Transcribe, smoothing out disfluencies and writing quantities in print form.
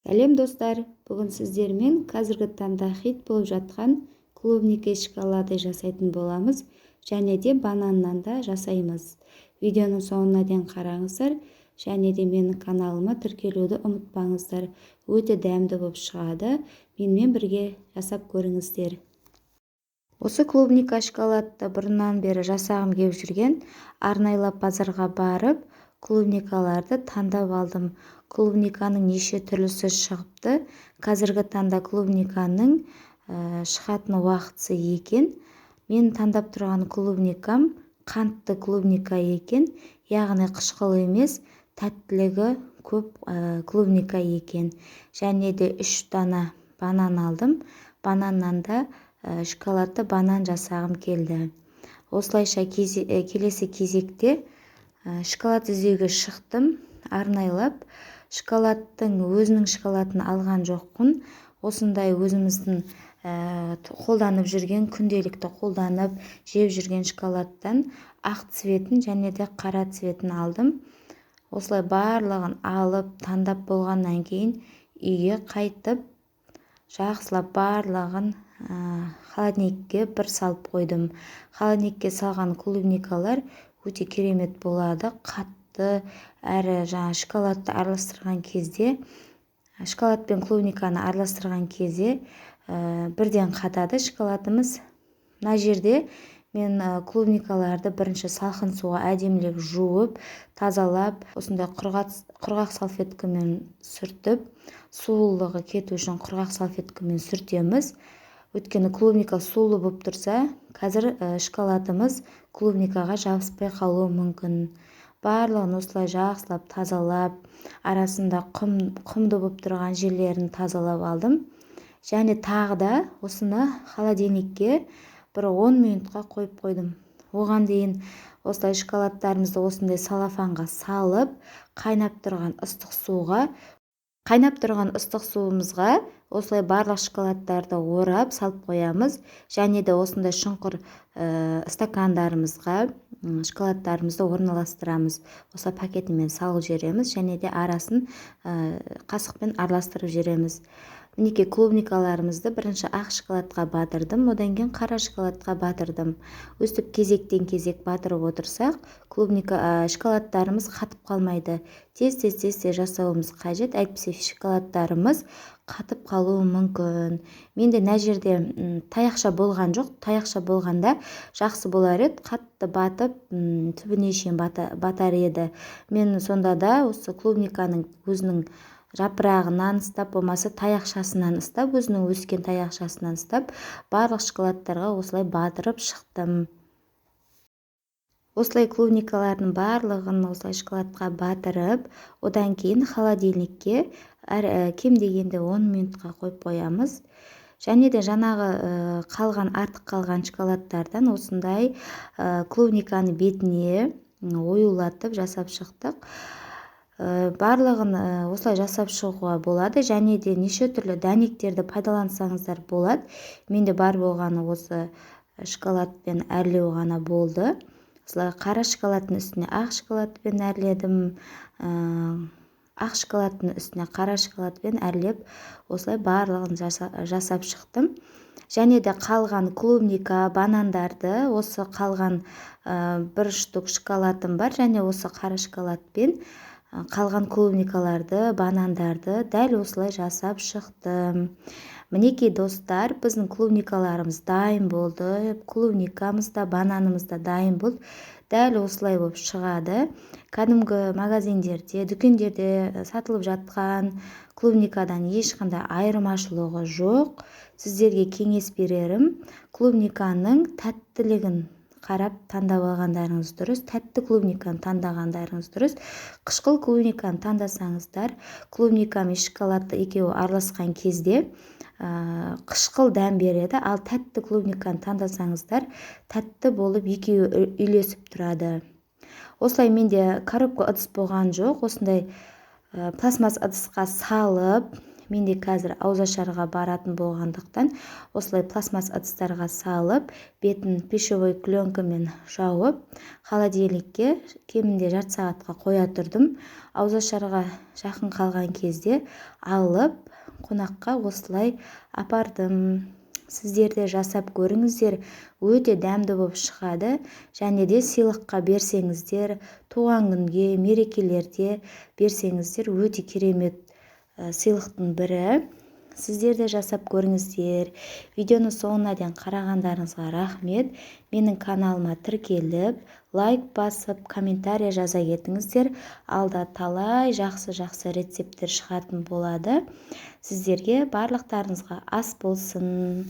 Сәлем, достар! Бүгін сіздермен қазіргі таңда хит болып жатқан клубника шоколады жасайтын боламыз және де бананнан да жасаймыз. Видеоның соңына дейін қараңыздар және де менің каналыма тіркелуді ұмытпаңыздар. Өте дәмді болып шығады. Менімен бірге жасап көріңіздер. Осы клубника шоколадты бұрыннан бері жасағым келіп жүрген. Арнайлап базарға барып, клубникаларды таңдап алдым. Клубниканың неше түрлісі шығыпты. Қазіргі таңда клубниканың шығатын уақытысы екен. Мен таңдап тұрған клубникам қантты клубника екен, яғни қышқыл емес, тәттілігі көп клубника екен. Және де 3 дана банан алдым. Бананнан да шоколадты банан жасағым келді. Осылайша келесі кезекте шоколад іздеуге шықтым. Арнайлап шоколадтың өзінің шоколадын алған жоқпын. Осындай өзіміздің қолданып жүрген, күнделікті қолданып жеп жүрген шоколадтан ақ цветін және де қара цветін алдым. Осылай барлығын алып, таңдап болғаннан кейін үйге қайтып, жақсылап барлығын холодильникке бір салып қойдым. Холодильникке салған клубникалар өте керемет болады, қатты, әрі жаңа шоколадты араластырған кезде, шоколад пен клубниканы араластырған кезде бірден қатады шоколадымыз. Мына жерде мен клубникаларды бірінші салқын суға әдемілеп жуып, тазалап, осындай құрғақ салфеткамен сүртіп, сулылығы кету үшін құрғақ салфеткамен сүртеміз. Өйткені клубника сулы болып тұрса, қазір шоколадымыз клубникаға жабыспай қалуы мүмкін. Барлығын осылай жақсылап тазалап, арасында құмды болып тұрған жерлерін тазалап алдым. Және тағы да осыны холодильникке бір 10 минутқа қойып қойдым. Оған дейін осылай шоколадтарымызды осындай салафанға салып, қайнап тұрған ыстық суымызға осылай барлық шоколадтарды орап салып қоямыз. Және де осындай шұңқыр стакандарымызға шоколадтарымызды орналастырамыз. Осылай пакетімен салып жібереміз және де арасын қасықпен араластырып жібереміз. Мінекей, клубникаларымызды бірінші ақ шоколадқа батырдым, одан кейін қара шоколадқа батырдым. Өстіп кезектен кезек батырып отырсақ, клубника шоколадтарымыз қатып қалмайды. Тез, тез, тез, тез жасауымыз қажет, әйтпесе шоколадтарымыз қатып қалуы мүмкін. Менде мына жерде таяқша болған жоқ. Таяқша болғанда жақсы болар еді, қатты батып, түбіне шейін батар еді. Мен сонда да осы клубниканың өзінің жапырағынан ұстап, болмаса таяқшасынан ұстап, өзінің өскен таяқшасынан ұстап, барлық шоколадтарға осылай батырып шықтым. Осылай клубникалардың барлығын осылай шоколадқа батырып, одан кейін холодильникке кем дегенде 10 минутқа қойып қоямыз. Және де жаңағы қалған, артық қалған шоколадтардан осындай клубниканы бетіне оюлатып жасап шықтық. Барлығын осылай жасап шығуға болады және де неше түрлі дәнектерді пайдалансаңыздар болады. Менде бар болғаны осы шоколадпен әрлеу ғана болды. Осылай қара шоколадтың үстіне ақ шоколадпен әрледім, ақ шоколадтың үстіне қара шоколадпен әрлеп, осылай барлығын жасап шықтым. Және де қалған клубника, банандарды, осы қалған бір штук шоколадым бар және осы қара шоколадпен қалған клубникаларды, банандарды дәл осылай жасап шықтым. Мінекей, достар, біздің клубникаларымыз дайын болды. Клубникамыз да, бананымыз да дайын болды. Дәл осылай болып шығады. Кәдімгі магазиндерде, дүкендерде сатылып жатқан клубникадан ешқандай айырмашылығы жоқ. Сіздерге кеңес берерім: клубниканың тәттілігін қарап таңдап алғандарыңыз дұрыс, тәтті клубниканы таңдағандарыңыз дұрыс. Қышқыл клубниканы таңдасаңыздар, клубника мен шоколадты екеуі араласқан кезде қышқыл дәм береді. Ал тәтті клубниканы таңдасаңыздар, тәтті болып екеуі үйлесіп тұрады. Осылай менде коробка ыдыс болған жоқ, осындай пластмасс ыдысқа салып, Менде қазір ауызашарға баратын болғандықтан, осылай пластмасс ыдыстарға салып, бетін пищевой пленкамен жауып, холодильникке кемінде жарты сағатқа қоя тұрдым. Ауызашарға жақын қалған кезде алып, қонаққа осылай апардым. Сіздер де жасап көріңіздер, өте дәмді болып шығады. Және де сыйлыққа берсеңіздер, туған күнге, мерекелерде берсеңіздер, өте керемет сыйлықтың бірі. Сіздер де жасап көріңіздер. Видеоны соңына дейін қарағандарыңызға рахмет. Менің каналыма тіркеліп, лайк басып, комментарий жаза кетіңіздер. Алда талай жақсы-жақсы рецепттер шығатын болады. Сіздерге, барлықтарыңызға ас болсын!